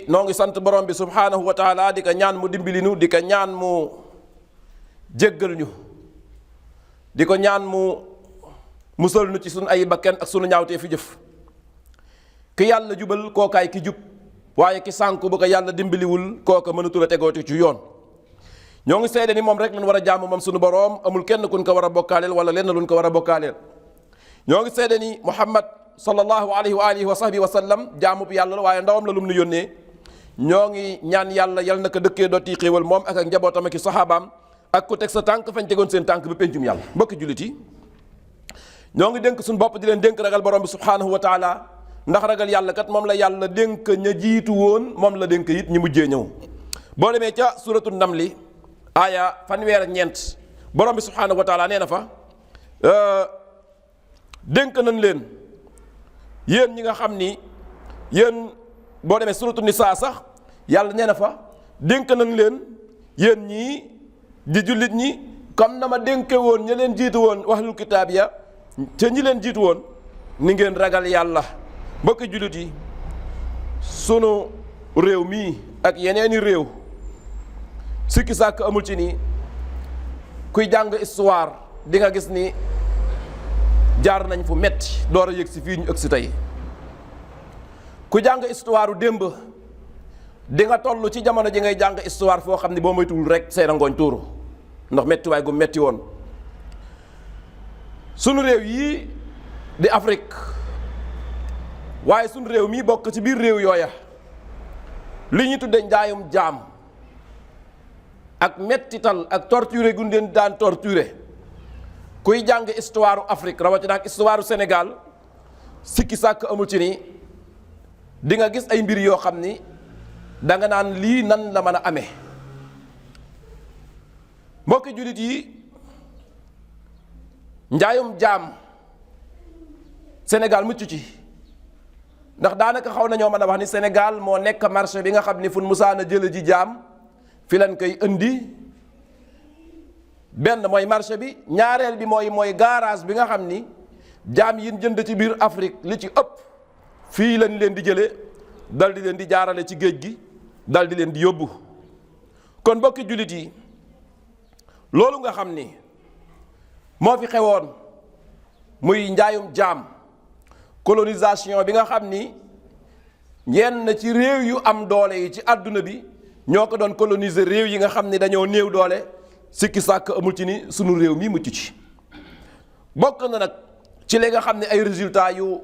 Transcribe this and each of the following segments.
noo ngi sant borom bi subhaanahu wa taala di ko ñaan mu dimbali nu di ko ñaan mu jéggal ñu di ko ñaan mu musal nu ci sunu ay bakken ak sunu ñaawtee fi jëf ki yàlla jubal kookaay ki jub waaye ki sànku bu ko yàlla dimbaliwul kooka mënatul a tegooti ci yoon. ñoo ngi seede ni moom rek lañ war a jaamu moom sunu boroom amul kenn kuñ ko war a bokkaaleel wala lenn luñ ko war a bokkaaleel. ñoo ngi seede ni Muhammad sallallahu alayhi wa alihi wa sahbihi wa sallam jaamub yàlla la waaye ndawam la lum nu yónnee. ñoo ngi ñaan yàlla yal na ko dëkkee dooti xéewal moom ak njabootam ak i saxaabaam ak ku teg sa tànk fañ tegoon seen tànk ba pencum yàlla. mbokki jullit yi ñoo ngi dénk suñu bopp di leen dénk ragal borom bi subhaanahu wa taala ndax ragal yàlla kat moom la yàlla dénk ña jiitu woon moom la dénk it ñi mujjee ñëw. boo demee ca suratu namli aaya fanweer ak ñeent borom bi subhaanahu wa taala nee na fa dénk nañ leen yéen ñi nga xam ni yéen boo demee suratu nisaa sax yàlla nee na fa dénk nañ leen yéen ñii di jullit ñi comme na ma dénke woon ña leen jiitu woon ahlul kitaab ya ca ñi leen jiitu woon ni ngeen ragal yàlla. mbokki jullit yi sunu réew mii ak yeneeni réew sikki sàkk amul ci ni kuy jàng histoire di nga gis ni jaar nañ fu metti door a yëg si fii ñu ëgg si tey ku jàng histoire démb di nga toll ci jamono ji ngay jàng histoire foo xam ne boo moytuwul rek seen ngooñ tuuru ndax mettiwaay gu metti woon. sunu réew yii di Afrique waaye sunu réew mii bokk ci biir réew yooya li ñu tudde njaayum jaam ak mettital ak torturé gu leen daan torturé kuy jàng histoire Afrique rawatina ak histoire Sénégal sikki sàkk amul ci ni di nga gis ay mbir yoo xam ni danga naan lii nan la mën a amee. mbokki jullit yi njaayum jaam Sénégal mucc ci ndax daanaka xaw nañoo mën a wax ni Sénégal moo nekk marché bi nga xam ni fu musaana jële ji jaam fi lañ koy indi. benn mooy marché bi ñaareel bi mooy garage bi nga xam ni jaam yin jënd ci biir Afrique li ci ëpp fii lañ leen di jële dal di leen di jaarale ci géej gi dal di leen di yóbbu. kon mbokki jullit yi loolu nga xam ni moo fi xewoon muy njaayum jaam colonisation bi nga xam ni yenn ci réew yu am doole yi ci àdduna bi ñoo ko doon coloniser réew yi nga xam ni dañoo néew doole sikki sàkk amul ci ni sunu réew mi mucc ci. bokk na nag ci li nga xam ne ay résultats yu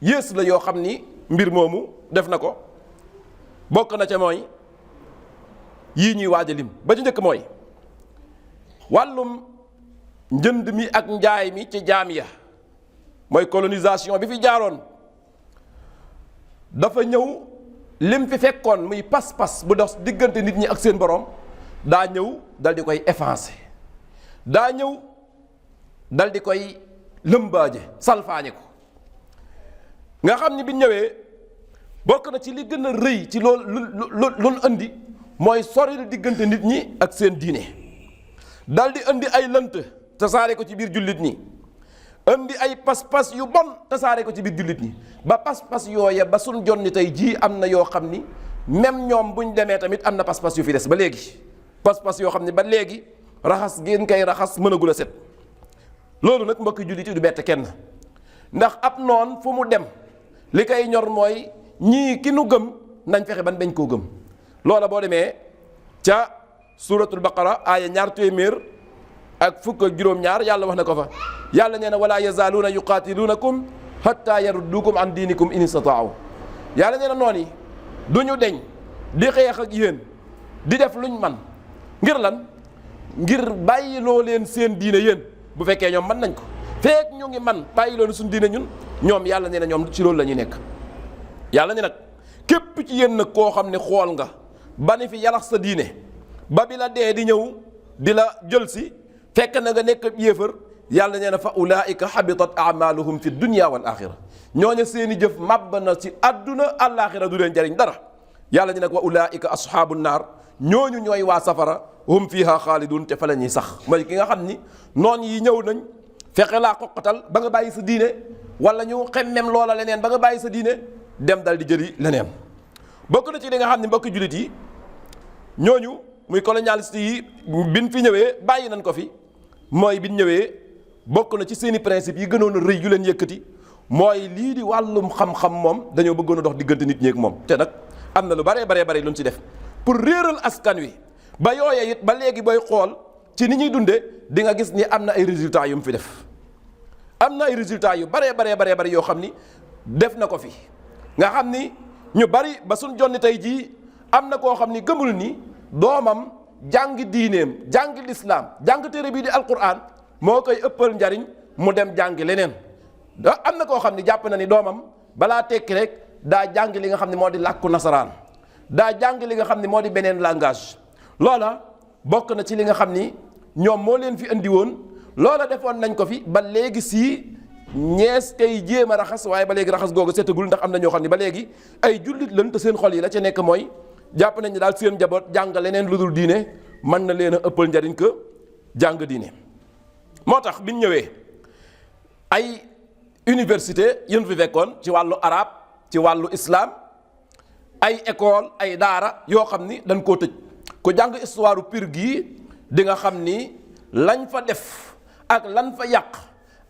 yées la yoo xam ni mbir moomu def na ko bokk na ca mooy yii ñuy waaj a lim ba ci njëkk mooy wàllum njënd mi ak njaay mi ci jaam ya mooy colonisation bi fi jaaroon dafa ñëw lim fi fekkoon muy pas-pas bu dox diggante nit ñi ak seen borom daa ñëw dal di koy effacer daa ñëw dal di koy lëmbaaje salfaañe ko nga xam ni bi ñëwee bokk na ci li gën a rëy ci loolu indi mooy sori diggante nit ñi ak seen diine dal di indi ay lënt tasaare ko ci biir jullit ñi indi ay pas-pas yu bon tasaare ko ci biir jullit ñi ba pas-pas yooya ba suñ jonni tey jii am na yoo xam ni même ñoom buñ demee tamit am na pas-pas yu fi des ba léegi pas-pas yoo xam ne ba léegi raxas ngeen koy raxas mënagul a set. loolu nag mbokki jullit yi du bett kenn ndax ab noon fu mu dem li koy ñor mooy ñii ki nu gëm nañ fexe ban bañ koo gëm. loola boo demee ca suratul baqara aaya 200 ak fukk ak juróom-ñaar yàlla wax na ko fa yàlla nee na wala yazaaluuna yuqaatiluunakum hatta yaruddukum an diinikum in istataaw yàlla nee na noon yi du ñu deñ di xeex ak yéen di def luñ man ngir lan ngir bàyyiloo leen seen diine yéen bu fekkee ñoom mën nañ ko feek ñu ngi man bàyyiloo suñ diine ñun ñoom yàlla nee na ñoom ci loolu la ñuy nekk. yàlla ne nag képp ci yéen nag koo xam ne xool nga ba ni fi yalax sa diine ba bi la dee di ñëw di la jël si fekk na nga nekk yéefar yàlla nee na fa ulaika habitat amaluhum fi dunya wal axira ñooñu seeni jëf màbb na ci àdduna àllaaxira du leen jariñ dara. yàlla ñu nag wa ulaika ashaabu naar ñooñu ñooy waa safara hum fiha xaalidun te fa la ñuy sax mooy ki nga xam ni noon yi ñëw nañ fexe laa xoqatal ba nga bàyyi sa diine wala ñu xemmem loola leneen ba nga bàyyi sa diine dem dal di jëli leneen. bokk na ci li nga xam ne mbokki jullit yi ñooñu muy colonialiste yi biñ fi ñëwee bàyyi nañ ko fi mooy biñ ñëwee bokk na ci seeni principe yi gënoon a rëy yu leen yëkkati mooy lii di wàllum xam-xam moom dañoo bëggoon a dox diggante nit ñi ak moom te nag am na lu bare lu ñu ci def pour réeral askan wi ba yooye it ba léegi booy xool ci ni ñuy dundee di nga gis ni am na ay résultats yu mu fi def am na ay résultats yu bare yoo xam ni def na ko fi nga xam ni ñu bari ba suñ jonni tey jii am na koo xam ni gëmul ni doomam jàng diineem jàng lislaam jàng téere bii di alquran moo koy ëppal njariñ mu dem jàngi leneen am na koo xam ni jàpp na ni doomam balaa tekki rek daa jàng li nga xam ne moo di làkku nasaraan daa jàng li nga xam ne moo di beneen langage loola bokk na ci li nga xam ni ñoom moo leen fi indi woon loola defoon nañ ko fi ba léegi sii ñees kay jéem a raxas waaye ba léegi raxas googu setagul ndax am na ñoo xam ne ba léegi ay jullit lañ te seen xol yi la ca nekk mooy jàpp nañ ne daal seen njaboot jàng leneen lu dul diine mën na leen a ëppal njariñ que jàng diine. moo tax biñ ñëwee ay université yéen fi fekkoon ci wàllu arab ci wàllu islam ay école ay daara yoo xam ni dañ koo tëj ku jàng histoire pire gii di nga xam ni lañ fa def ak lan fa yàq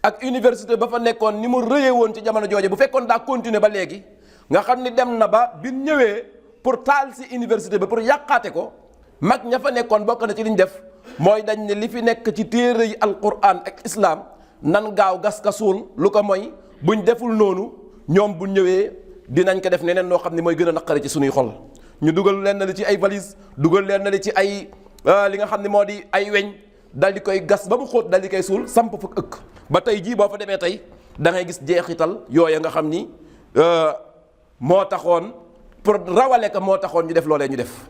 ak université ba fa nekkoon ni mu rëyee woon ci jamono jooje bu fekkoon daa continuer ba léegi nga xam ni dem na ba bi ñëwee pour taal si université ba pour yàqaate ko mag ña fa nekkoon bokk na ci liñ def mooy dañ ne li fi nekk ci téere yi alquran ak islam nan gaaw gas ka suul lu ko mooy buñ deful noonu ñoom bu ñëwee dinañ ko def neneen noo xam ne mooy gën a naqari ci suñuy xol ñu dugal leen na li ci ay valise dugal leen na li ci ay li nga xam ne moo di ay weñ dal di koy gas ba mu xóot dal di koy suul samp fa ëkk ba tey jii boo fa demee tey da ngay gis jeexital yooya nga xam ni moo taxoon pour rawale ko moo taxoon ñu def loolee ñu def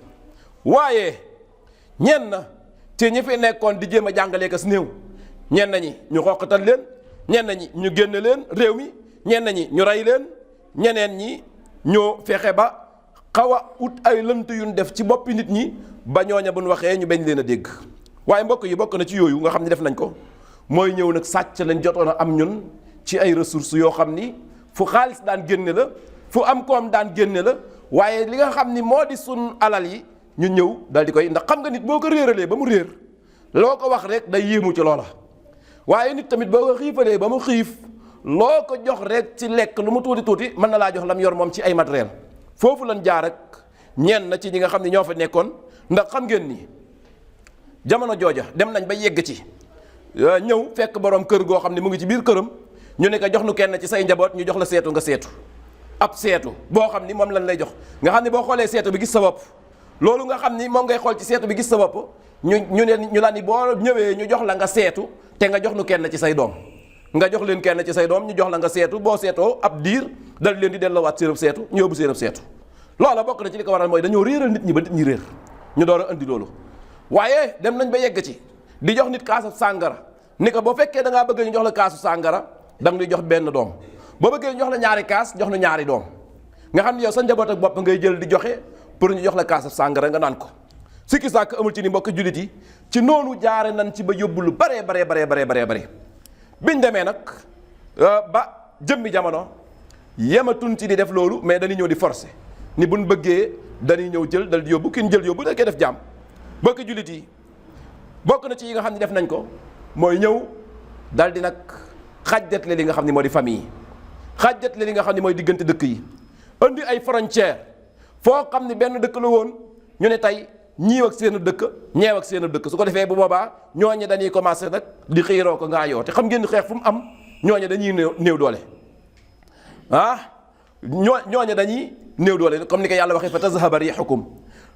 waaye ñenn ci ñi fi nekkoon di jéem a jàngalee ko si néew ñenn ñi ñu xoqatal leen ñenn ñi ñu génn leen réew mi ñenn ñi ñu rey leen ñeneen ñi ñu fexe ba xaw a ut ay lënt yu ñu def ci boppi nit ñi ba ñooña bu ñu waxee ñu bañ leen a dégg waaye mbokk yi bokk na ci yooyu nga xam ne def nañ ko mooy ñëw nag sàcc lañ jotoon a am ñun ci ay ressources yoo xam ni fu xaalis daan génne la fu am koom daan génne la waaye li nga xam ni moo di sun alal yi ñu ñëw dal di koy ndax xam nga nit boo ko réeralee ba mu réer loo ko wax rek day yéemu ci loola waaye nit tamit boo ko xiifalee ba mu xiif loo ko jox rek ci lekk lu mu tuuti mën na laa jox lam yor moom ci ay matériel foofu lañ jaar ak ñenn na ci ñi nga xam ne ñoo fa nekkoon ndax xam ngeen ni jamono jooja dem nañ ba yegg ci ñëw fekk borom kër goo xam ne mu ngi ci biir këram ñu ne ko jox nu kenn ci say njaboot ñu jox la seetu nga seetu ab seetu boo xam ni moom lañ lay jox nga xam ne boo xoolee seetu bi gis sa bopp loolu nga xam ni moom ngay xool ci seetu bi gis sa bopp ñu la ni boo ñëwee ñu jox la nga seetu te nga jox nu kenn ci say doom nga jox leen kenn ci say doom ñu jox la nga seetu boo seetoo ab diir dal leen di delloowaat séerab seetu ñu yóbbu séerab seetu loola bokk na ci li ko waral mooy dañoo réeral nit ñi ba nit ñi réer ñu door a indi loolu waaye dem nañ ba yegg ci di jox nit kaasu sàngara ni ko boo fekkee da ngaa bëgg ñu jox la kaasu sàngara da nga ñuy jox benn doom boo bëggee ñu jox la ñaari kaas jox nu ñaari doom nga xam ne yow sa njaboot ak bopp ngay jël di joxe pour ñu jox la kaasu sàngara nga naan ko sikki sàkk amul ci ni mbokk jullit yi ci noonu jaare nañ ci ba yóbbu lu bare biñ demee nag ba jëmmi jamono yematun ci di def loolu mais dañuy ñëw di forcer ni buñ bëggee dañuy ñëw jël dal di yóbbu kin jël yóbbu da koy def jàmm mbokk jullit yi bokk na ci yi nga xam ne def nañ ko mooy ñëw dal di nag xàjjatle li nga xam ne moo di famille yi xàjjatle li nga xam ne mooy diggante dëkk yi indi ay frontière foo xam ne benn dëkk la woon ñu ne tey ñiiw ak seen dëkk ñeew ak seen dëkk su ko defee bu boobaa ñooñu dañuy commencé nag di xiiroo ko ngaa yoo te xam ngeen ni xeex fu mu am ñooñu dañuy néew doole ñooñu dañuy néew doole comme ni ko yàlla waxee fa tazhaba riihukum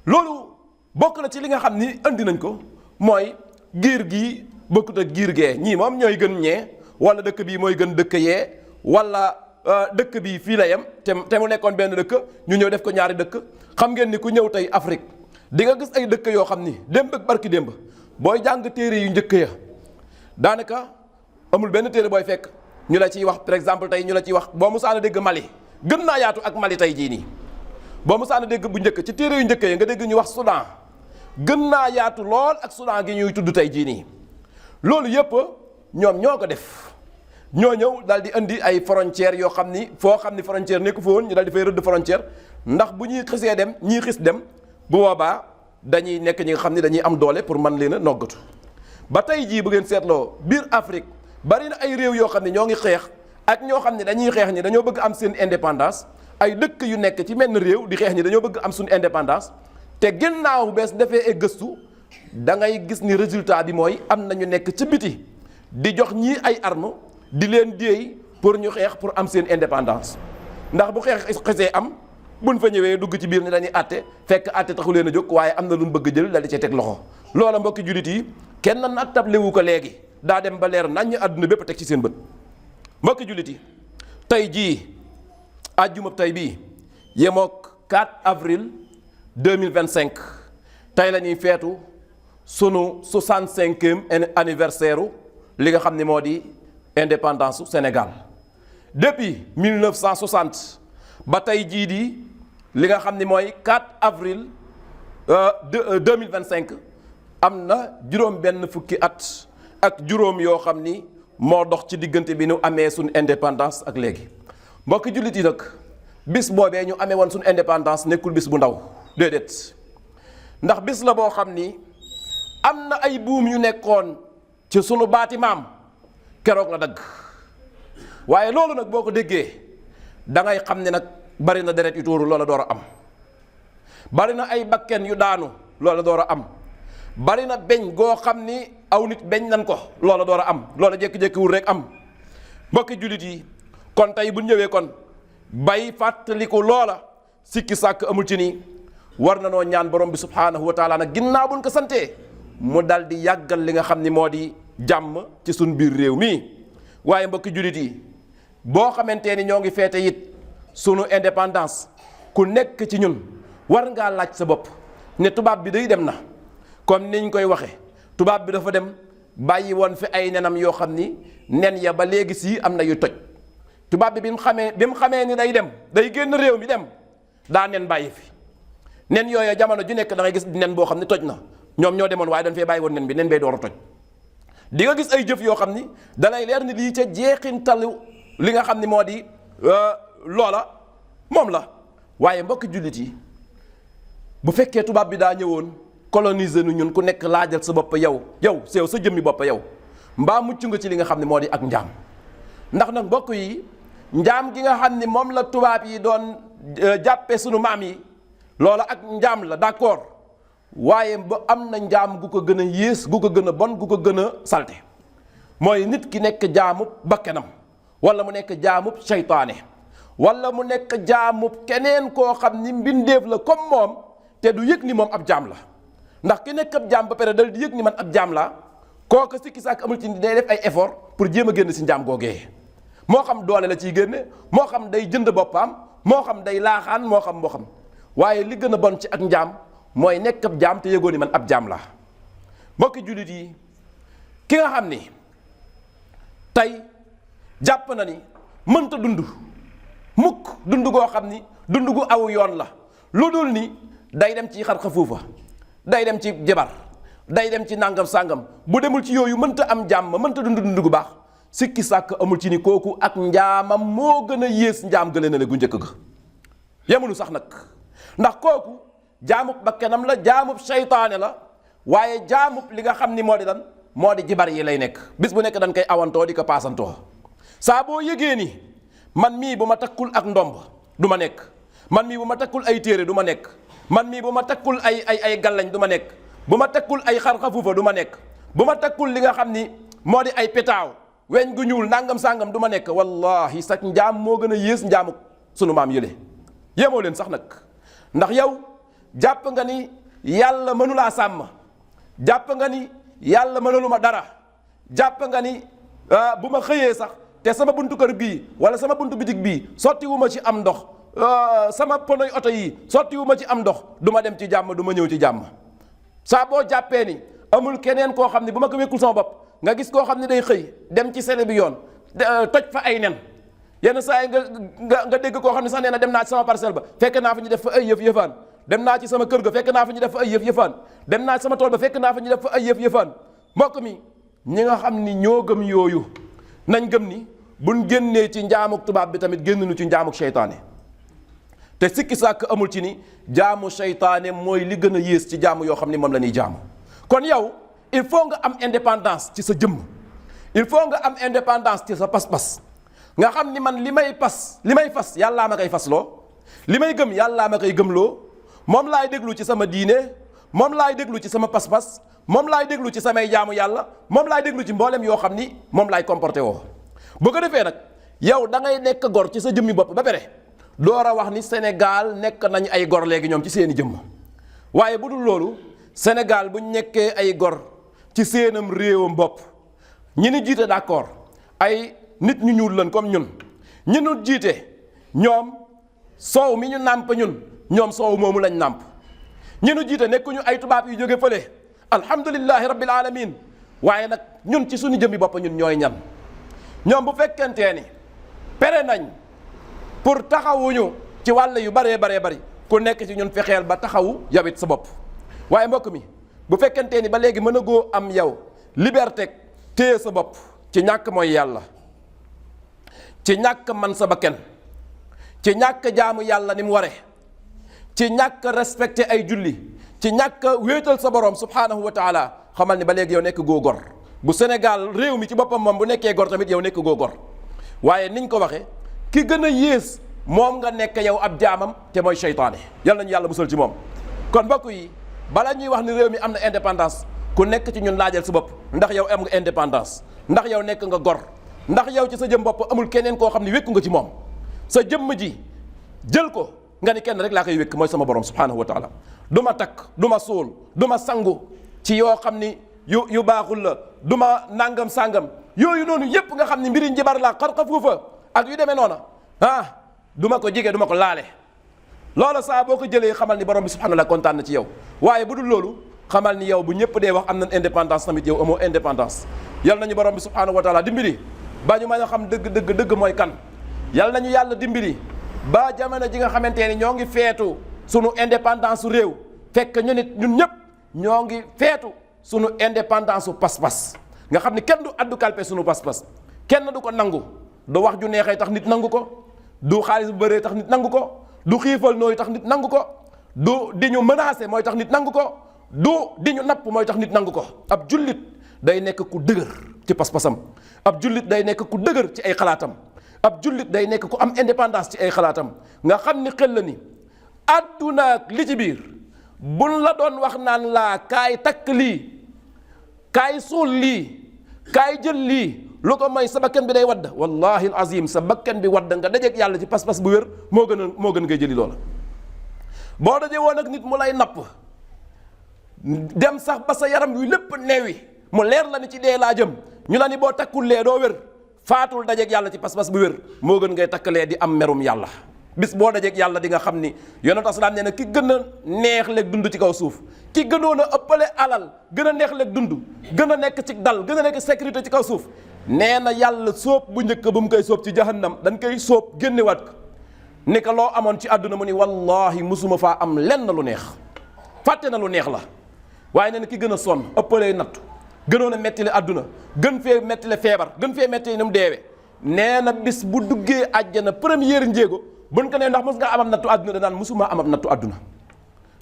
loolu bokk na ci li nga xam ni andi nañ ko mooy giir gii bokkut ak giir gee ñii moom ñooy gën ñee wala dëkk bii mooy gën dëkk yee wala dëkk bii fii la yem te mu nekkoon benn dëkk ñu ñëw def ko ñaari dëkk xam ngeen ni ku ñëw tey Afrique di nga gis ay dëkk yoo xam ni démb ak barki démb booy jàng téere yu njëkk ya daanaka amul benn téere booy fekk ñu la ciy wax par exemple tey ñu la ciy wax boo musaana dégg Mali gën naa yaatu ak Mali tey jii nii boo musaana dégg bu njëkk ci téere yu njëkk ya nga dégg ñu wax Soudan gën naa yaatu lool ak Soudan gi ñuy tudd tey jii nii loolu yëpp ñoom ñoo ko def ñoo ñëw daal di indi ay frontières yoo xam ni foo xam ni frontière nekku fa woon ñu daal di fay rëdd frontière ndax bu ñuy xisee dem ñii xis dem bu boobaa dañuy nekk ñi nga xam ni dañuy am doole pour mën leen a noggatu. ba tey jii bu ngeen seetloo biir Afrique bari na ay réew yoo xam ne ñoo ngi xeex ak ñoo xam ne dañuy xeex ñi dañoo bëgg am seen indépendance ay dëkk yu nekk ci menn réew di xeex ñi dañoo bëgg am suñu indépendance te ginnaaw bees defee ay gëstu da ngay gis ni résultat bi mooy am na ñu nekk ci biti di jox ñii ay armes di leen déey pour ñu xeex pour am seen indépendance ndax bu xeex xesee am buñ fa ñëwee dugg ci biir ni dañuy àtte fekk àtte taxu leen a jóg waaye am na lu ñu bëgg jël dal di cay teg loxo loola mbokki jullit yi kenn nag tablewu ko léegi daa dem ba leer naññ àdduna bépp teg ci seen bët mbokki jullit yi tey jii àjjuma tey bii yemook 4 avril 2025 tey la ñuy feetu sunu 65e anniversaire li nga xam ne moo di indépendance su Sénégal depuis 1960 ba tey jii di li nga xam ne mooy 4 avril 2025 am na juróom benn fukki at ak juróom yoo xam ni moo dox ci diggante bi nu amee suñu indépendance ak léegi mbokki jullit yi nag bis boobee ñu amee woon suñu indépendance nekkul bis bu ndaw déedéet ndax bis la boo xam ni am na ay buum yu nekkoon ci sunu baati maam keroog la dagg waaye loolu nag boo ko déggee da ngay xam ne nag bari na deret yu tuuru loola door a am bari na ay bakken yu daanu loola door a am bari na beñ goo xam ni aw nit beñ nan ko loola door a am loola jékki-jékkiwul rek am mbokki jullit yi kon tey bu ñëwee kon bay fàttaliku loola sikki sàkk amul ci nii war na noo ñaan borom bi subhaanahu wa taala nag ginnaaw buñ ko santee mu dal di yàggal li nga xam ni moo di jàmm ci suñ biir réew mi waaye mbokki jullit yi boo xamante ni ñoo ngi feete it sunu indépendance ku nekk ci ñun war ngaa laaj sa bopp ne tubaab bi day dem na comme niñ koy waxe tubaab bi dafa dem bàyyi woon fi ay nenam yoo xam ni nen ya ba léegi sii am na yu toj tubaab bi bi mu xamee ni day dem day génn réew mi dem daa nen bàyyi fi nen yooyu jamono ju nekk da ngay gis nen boo xam ni toj na ñoom ñoo demoon waaye dañ fee bàyyi woon nen bi nen bay door a toj di nga gis ay jëf yoo xam ni dalay leer ni lii ca jeexintalu li nga xam ni moo di loola moom la waaye mbokki jullit yi bu fekkee tubaab bi daa ñëwoon coloniser nu ñun ku nekk laajal sa bopp yow sew sa jëmmi bopp yow mbaa mucc nga ci li nga xam ne moo di ak njaam ndax nag mbokk yi njaam gi nga xam ni moom la tubaab yi doon jàppe sunu maam yi loola ak njaam la d'accord waaye ba am na njaam gu ko gën a yées gu ko gën a bon gu ko gën a salte mooy nit ki nekk jaamub bakkenam wala mu nekk jaamub seytaane wala mu nekk jaamub keneen koo xam ni mbindeef la comme moom te du yëg ni moom ab jaam la ndax ki nekk ab jaam ba pare dal di yëg ni man ab jaam la kooku sikki sàkk amul ci day def ay effort pour jéem a génn si njaam googee moo xam doole la ciy génne moo xam day jënd boppam moo xam day laaxaan moo xam waaye li gën a bon ci ak njaam mooy nekk ab jaam te yëgoo ni man ab jaam la mbokki jullit yi ki nga xam ni tey jàpp na ni mënta dund mukk dund goo xam ni dund gu aw yoon la lu dul ni day dem ci xarxa fuufa day dem ci jabar day dem ci nàngam sàngam bu demul ci yooyu mënta am jàmm mënta dund gu baax sikki sàkk amul ci ni kooku ak njaamam moo gën a yées njaam gële na la gu njëkk ga yemunu sax nag ndax kooku jaamub bakkenam la jaamub seytaane la waaye jaamub li nga xam ni moo di lan moo di jibar yi lay nekk bis bu nekk dañ koy awantoo di ko paasantoo saa boo yëgee ni man mii bu ma takkul ak ndomb du ma nekk man mii bu ma takkul ay téere du ma nekk man mii bu ma takkul ay gallañ du ma nekk bu ma takkul ay xarxafuufa du ma nekk bu ma takkul li nga xam ni moo di ay petaaw weñ gu ñuul nangam sàngam du ma nekk wallahi sax njaam moo gën a yées njaamu sunu maam yële yéemoo leen sax nag ndax yow jàpp nga ni yàlla mënulaa sàmm jàpp nga ni yàlla mënuluma dara jàpp nga ni bu ma xëyee sax te sama buntu kër bii wala sama buntu bitig bii sottiwu ma ci am ndox sama ponoy oto yi sottiwu ma ci am ndox du ma dem ci jàmm du ma ñëw ci jàmm saa boo jàppee ni amul keneen koo xam ne bu ma ko wékkul sama bopp nga gis koo xam ne day xëy dem ci sele bi yoon toj fa ay nen yenn saa yi nga dégg koo xam ne sax nee na dem naa ci sama parcelle ba fekk naa fa ñu def fa ay yëf yëfaan dem naa ci sama kër ga fekk naa fa ñu def fa ay yëf yëfaan dem naa ci sama tool ba fekk naa fa ñu def fa ay yëf yëfaan mbokk mi ñi nga xam ni ñoo gëm yooyu nañ gëm ni buñ génnee ci njaamuk tubaab bi tamit génn nu ci njaamuk seytaane te sikki sàkk amul ci ni jaamu seytaane mooy li gën a yées ci jaamu yoo xam ni moom la ñuy jaamu. kon yow il faut nga am indépendance ci sa jëmm, il faut nga am indépendance ci sa pas-pas, nga xam ni man li may fas yàllaa ma koy fasloo, li may gëm yàllaa ma koy gëmloo, moom laay déglu ci sama diine, moom laay déglu ci sama pas-pas, moom laay déglu ci samay jaamu yàlla, moom laay déglu ci mboolem yoo xam ni moom laay comporté woo. bu ko defee nag yow da ngay nekk gor ci sa jëmmi bopp ba pare door a wax ni Sénégal nekk nañu ay gor léegi ñoom ci seeni jëmm. waaye bu dul loolu Sénégal bu ñu nekkee ay gor ci seenam réewam bopp, ñi ni jiite d'accord ay nit ñu ñuul lan comme ñun, ñi nu jiite ñoom soow mi ñu nàmp ñoom soow moomu lañ nàmp, ñi nu jiite nekkuñu ay tubaab yu jóge fële, alhamdulillahi rabbil alamin. waaye nag ñun ci suñu jëmmi bopp ñun ñooy ñan? ñoom bu fekkentee ni pere nañ pour taxawuñu ci wàll yu baree bari ku nekk ci ñun fexeel ba taxawu yawit sa bopp. waaye mbokk mi bu fekkentee ni ba léegi mën a goo am yow liberté téye sa bopp ci ñàkk mooy yàlla, ci ñàkk man sa bakken, ci ñàkk jaamu yàlla ni mu ware, ci ñàkk respecté ay julli, ci ñàkk wéetal sa borom subhanahu wa taala, xamal ni ba léegi yow nekk goo gor. bu Sénégal réew mi ci boppam moom bu nekkee gor tamit yow nekk goo gor. waaye niñ ko waxee ki gën a yées moom nga nekk yow ab jaamam te mooy seytaane. yal nañu yàlla musal ci moom. kon mbokk yi bala ñuy wax ni réew mi am na indépendance ku nekk ci ñun laajal sa bopp ndax yow am nga indépendance, ndax yow nekk nga gor, ndax yow ci sa jëm bopp amul keneen koo xam ne wékku nga ci moom. sa jëmm ji jël ko nga ni kenn rek laa koy wékk mooy sama borom subhanahu wa taala. du ma takk, du ma suul, du ma sangu ci yoo xam ni yu baaxul la, du ma nangam sàngam yooyu noonu yépp nga xam ni mbiri njibar la xar-xa fuufa ak yu demee noona du ma ko jige, du ma ko laale. loola saa boo ko jëlee xamal ni borom bi subhanahu wa taala kontaan na ci yow. waaye bu dul loolu xamal ni yow bu ñëpp dee wax am nañ indépendance tamit yow amoo indépendance. yal nañu borom bi subhanahu wa taala dimbali ba ñu mën a xam dëgg mooy kan. yal nañu yàlla dimbali ba jamono ji nga xamante ni ñoo ngi feetu sunu indépendance su réew fekk ñu nit ñun ñëpp ñoo ngi feetu sunu indépendance su pas-pas, nga xam ni kenn du addu kalpe sunu pas-pas, kenn du ko nangu. du wax ju neexee tax nit nangu ko, du xaalis bu bëree tax nit nangu ko, du xiifal nooyu tax nit nangu ko, du di ñu menacer mooy tax nit nangu ko, du di ñu napp mooy tax nit nangu ko. ab jullit day nekk ku dëgër ci pas-pasam, ab jullit day nekk ku dëgër ci ay xalaatam, ab jullit day nekk ku am indépendance ci ay xalaatam. nga xam ni xel la ni àdduna ak li ci biir buñ la doon wax naan laa kaay takk lii, kaay suul lii, kaay jël lii, lu ko may sa bakkan bi day wadd. wallahi al azim sa bakkan bi wadd nga dajeeg yàlla ci pas-pas bu wér moo gën ngay jëli loola. boo dajee woon ak nit mu lay napp dem sax ba sa yaram wi lépp neewi mu leer la ni ci dee laa jëm, ñu la ni boo takkulee doo wér, faatul dajeeg yàlla ci pas-pas bu wér moo gën ngay takkalee di am merum yàlla. bis boo dajeeg yàlla di nga xam ni yonent asalaam nee na ki gën a neex leeg dund ci kaw suuf, ki gënoon a ëppale alal, gën a neex leeg dund, gën a nekk ci dal, gën a nekk sécurité ci kaw suuf, nee na yàlla sóob bu njëkk ba mu koy sóob ci jahannam dañ koy sóob génnewaat ko ni ko loo amoon ci àdduna mu ni wallahi musuma faa am lenn lu neex, fàtte na lu neex la. waaye nee na ki gën a sonn ëppalee nattu, gënoon a mettile àdduna, gën fee mettile feebar, gën fee mettile ni mu deewee, nee na bis bu duggee àjjana première njéego buñ ko nee ndax mos nga amam nattu àdduna danaan mosuma amam nattu àdduna.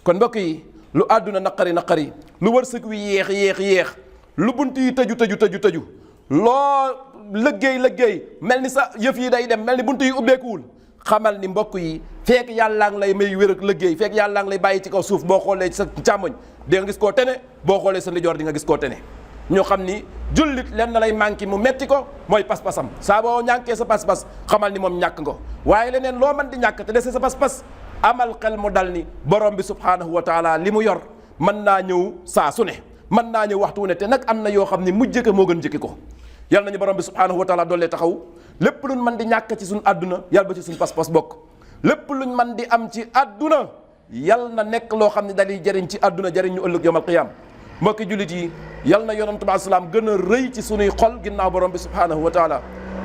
kon mbokk yi lu àdduna naqari lu wërsëg wi yéex lu bunt yi tëju loo liggéey mel ni sa yëf yi day dem mel ni bunt yi ubbeekuwul, xamal ni mbokk yi fekk yàllaa ngi lay may wér ak liggéey, fekk yàllaa ngi lay bàyyi ci kaw suuf, boo xoolee sa càmmoñ di nga gis koo tene, boo xoolee sa ndijoor di nga gis koo tene. ñoo xam ni jullit lenn lay manqué mu metti ko mooy pas-pasam. saa boo ñànkee sa pas-pas xamal ni moom ñàkk nga. waaye leneen loo mën di ñàkk te dese sa pas-pas amal xel mu dal ni borom bi subhanahu wa taala li mu yor mën naa ñëw saa su ne, mën naa ñëw waxtu wu ne, te nag am na yoo xam ni mujj ko moo gën njëkki ko. yal nañu borom bi subhanahu wa taala doole taxaw lépp luñ mën di ñàkk ci suñ àdduna yal ba ci suñ pas-pas bokk, lépp luñ mën di am ci àdduna yal na nekk loo xam ne dañuy jëriñ ci àdduna jëriñ ñu ëllëg yawmal qiyaam. mbokki jullit yi yal na yonent bi salaam gën a rëy ci sunuy xol ginnaaw borom bi subhanahu wa taala.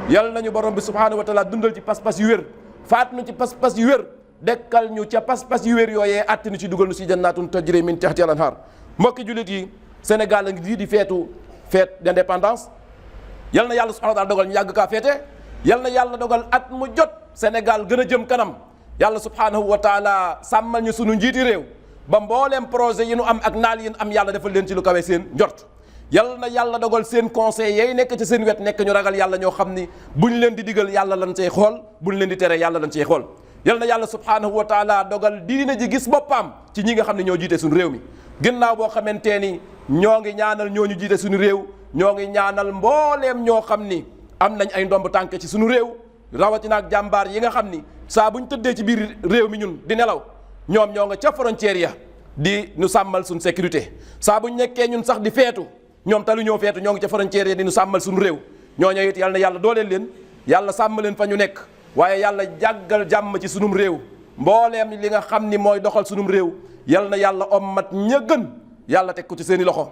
yal nañu borom bi subhanahu wa taala dundal ci pas-pas yu wér, faat nu ci pas-pas yu wér, dekkal ñu ca pas-pas yu wér yooyee àtt nu ci dugal nu si jannaatun tajri min tahtiha al-anhar. mbokki jullit yi Sénégal a ngi di feetu fête d'indépendance, yal na yàlla subhanahu wa taala dogal ñu yàgg kaa feete yal na yàlla dogal at mu jot Sénégal gën a jëm kanam. yàlla subhaanahu wa taala sàmmal ñu sunu njiiti réew ba mbooleem projet yi nu am ak naal yi nu am yàlla defal leen ci lu kawe seen njort. yal na yàlla dogal seen conseil yay nekk ci seen wet nekk ñu ragal yàlla ñoo xam ni buñ leen di digal yàlla lan cay xool buñ leen di tere yàlla lan cay xool. yal na yàlla subhaanahu wa taala dogal diine ji gis boppam ci ñi nga xam ne ñoo jiite suñu réew mi. ginnaaw boo xamante ni ñoo ngi ñaanal ñoo ñu jiite suñu réew ñoo ngi ñaanal mbooleem ñoo xam ni am nañ ay ndomb tànk ci suñu réew rawatina ak jàmbaar yi nga xam ni saa bu ñu tëddee ci biir réew mi ñun di nelaw ñoom ñoo nga ca frontière ya di nu sàmmal suñu sécurité saa bu ñu nekkee ñun sax di feetu ñoom talu ñoo feetu ñoo ngi ca frontière ya di nu sàmmal suñu réew ñooñu it yal na yàlla dooleel leen yàlla sàmm leen fa ñu nekk waaye yàlla jàggal jàmm ci sunum réew mbooleem li nga xam ni mooy doxal sunum réew yal na yàlla ommat ña gën yàlla teg ko ci seeni loxo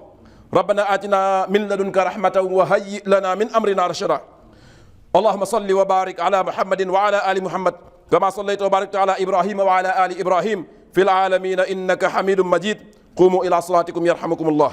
rabbana atina min ladunka rahmatan wa hayyi lana min amrina rashada allahumma salli wa barik ala muhammadin wa ala ali muhammad kama sallayta wa barakta ala ibrahima wa ala ali ibrahim fi العالمين إنك حميد مجيد قوموا إلى صلاتكم يرحمكم الله